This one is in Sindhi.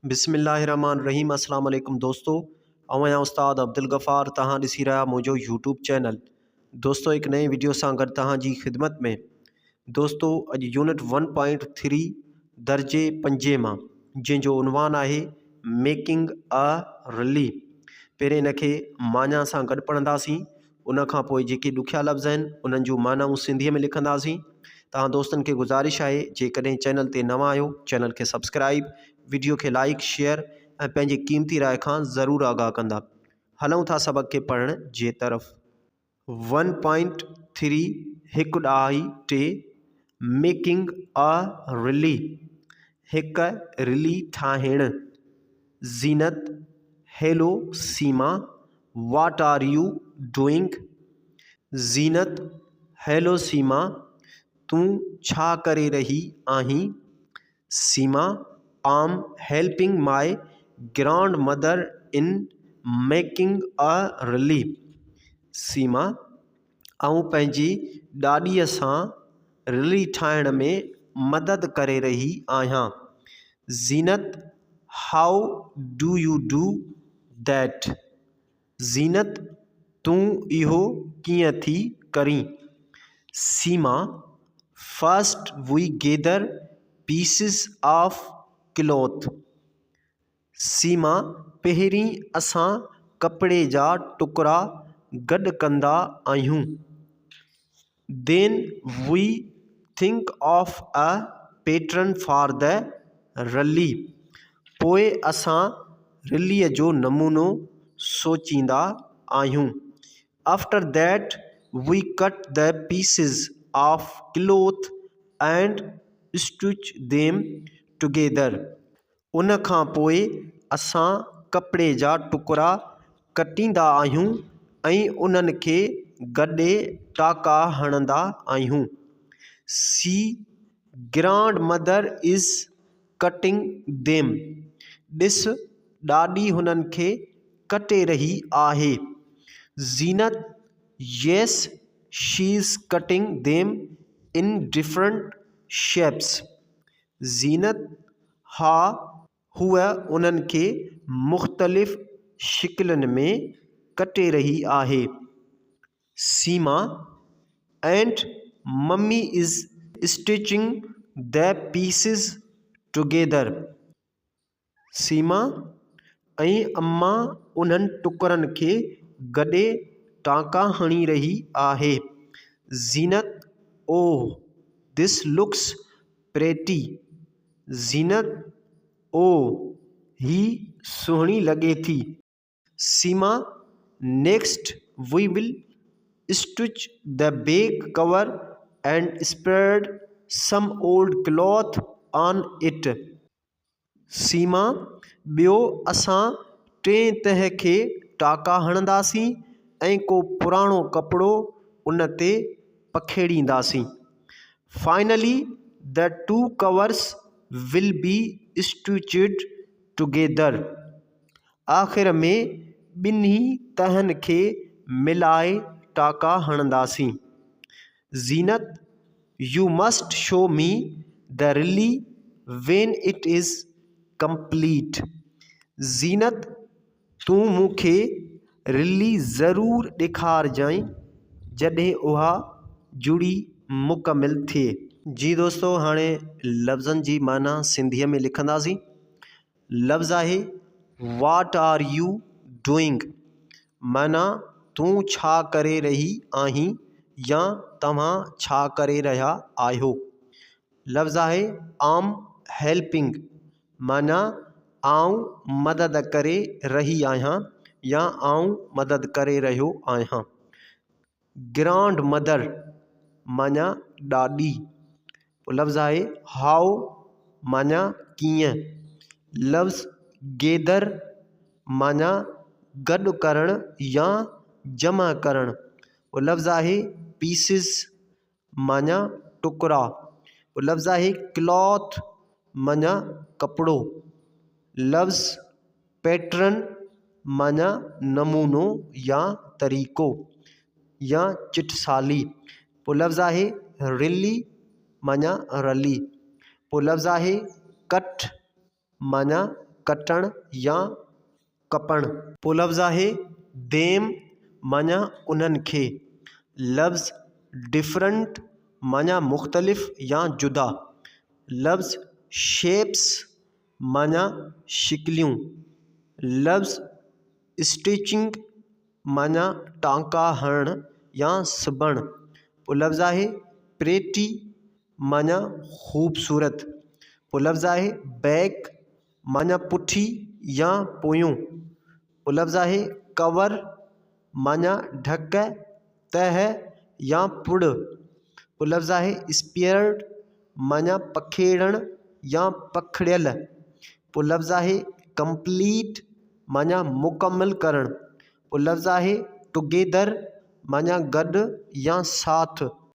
بسم الله الرحمن الرحيم اسلام عليڪم دوستو آئون آهيان استاد عبدالغفار توهان ڏسي رهيا منهنجو يوٽيوب چينل دوستو هڪ نئين وڊيو سان گڏ توهان جي خدمت ۾ دوستو اڄ يونٽ ون پوائنٽ ٿري درجي پنجين مان جنهن جو عنوان آهي ميڪنگ ا رلي پهرين ان کي معنيٰ سان گڏ پڙهنداسين ان کان پوء جيڪي ڏکيا لفظ آهن انهن جون معنائون سنڌيء ۾ لکنداسين. توهان دوستن کي گذارش آهي جيڪڏهن چينل تي نوان آهيو چينل کي سبسڪرائيب، وڊيو کي لائيڪ، شيئر ۽ پنهنجي قيمتي راء کان ضرور آگاهه ڪندا. هلون ٿا سبق کي پڙهڻ جي طرف. ون پوائنٽ ٿري، هڪ ڏهائي ٽي، ميڪنگ ا رلي، هڪ رلي ٺاهڻ. Zeenat, hello Seema, what are you doing? Zeenat, hello Seema, تون ڇا ڪري رهي آهين؟ Seema, I'm helping my grandmother in making a ralli. Seema, آئون پنهنجي ڏاڏيء سان رلي ٺاهڻ ۾ مدد ڪري رهي آهيان. Zeenat, how do you do that? Zeenat, تون اهو ڪيئن ٿي ڪرين؟ Seema, first we gather pieces of cloth. Seema, پهرين اسان ڪپڙي جا ٽڪرا گڏ ڪندا آهيون. Then we think of a pattern for the ralli. پوء اسان رليء جو نمونو سوچيندا آهيون. After that we cut the pieces of cloth and stitch them together. ان کان پوء اسان ڪپڙي جا ٽڪرا ڪٽيندا آهيون ۽ انهن کي گڏي ٽاڪا هڻندا آهيون. See grandmother is cutting them. ڏس ڏاڏي هنن کي ڪٽي رهي آهي. Zeenat, yes she is cutting them in different shapes. Zeenat, ها، هوء انهن کي مختلف شڪلن ۾ ڪٽي رهي آهي. Seema, and mummy is stitching the pieces together. Seema, ۽ اما انهن ٽڪرن کي گڏي ٽانڪا هڻي رهي آهي. Zeenat, oh, this looks pretty. Zeenat, oh, هي سهڻي لڳي ٿي. Seema, next we will stitch the back cover and spread some old cloth on it. Seema, ٻيو اسان ٽئين تهه کي ٽاڪا هڻنداسين ۽ ڪو پراڻو ڪپڙو ان تي پکيڙينداسين. Finally the two covers will be stitched together. آخر ۾ ٻنهي تهن کي ملائي ٽاڪا هڻنداسين. Zeenat, you must show me the ralli when it is complete. Zeenat, تون مون کي رلي ضرور ڏيکارجانء جڏهن اها جڙي مڪمل ٿئي. جي دوستو هاڻي لفظن جي معنيٰ سنڌيء ۾ لکنداسين. لفظ آهي what are you doing معنيٰ تون ڇا ڪري رهي آهين يا توهان ڇا ڪري رهيا آهيو. لفظ آهي آم هيلپنگ معنيٰ آئون مدد ڪري رهي آهيان يا آئون مدد ڪري رهيو آهيان. گرانڊ مدر معنيٰ ڏاڏي. پوء لفظ آهي هائو معنيٰ ڪيئن. لفظ گيدر معنيٰ گڏ ڪرڻ يا جمع ڪرڻ. پوء لفظ آهي پيسز معنيٰ ٽڪرا. پوء لفظ آهي ڪلاٿ معنيٰ ڪپڙو. لفظ پيٽرن معنيٰ نمونو يا طريقو يا چٽسالي. پوء لفظ آهي رلي معنيٰ رلي. پوء لفظ آهي ڪٽ معنيٰ ڪٽڻ يا ڪپڻ. پوء لفظ آهي ديم معنيٰ انهن کي. لفظ ڊفرنٽ معنيٰ مختلف يا جدا. لفظ شيپس معنيٰ شڪليون. لفظ اسٽچنگ معنيٰ ٽانڪا هڻڻ يا سبڻ. پوء لفظ آهي پريٽي معنيٰ خوبصورت. پوء لفظ آهي بيڪ معنيٰ پٺي يا پويون. پوء لفظ آهي ڪور معنيٰ ڍڪ، تهه يا پڙ. پوء لفظ آهي اسپيئرڊ معنيٰ پکيڙڻ يا پکڙيل. پوء لفظ آهي ڪمپليٽ معنيٰ مڪمل ڪرڻ. پوء لفظ آهي ٽگيدر معنيٰ گڏ يا ساٿ.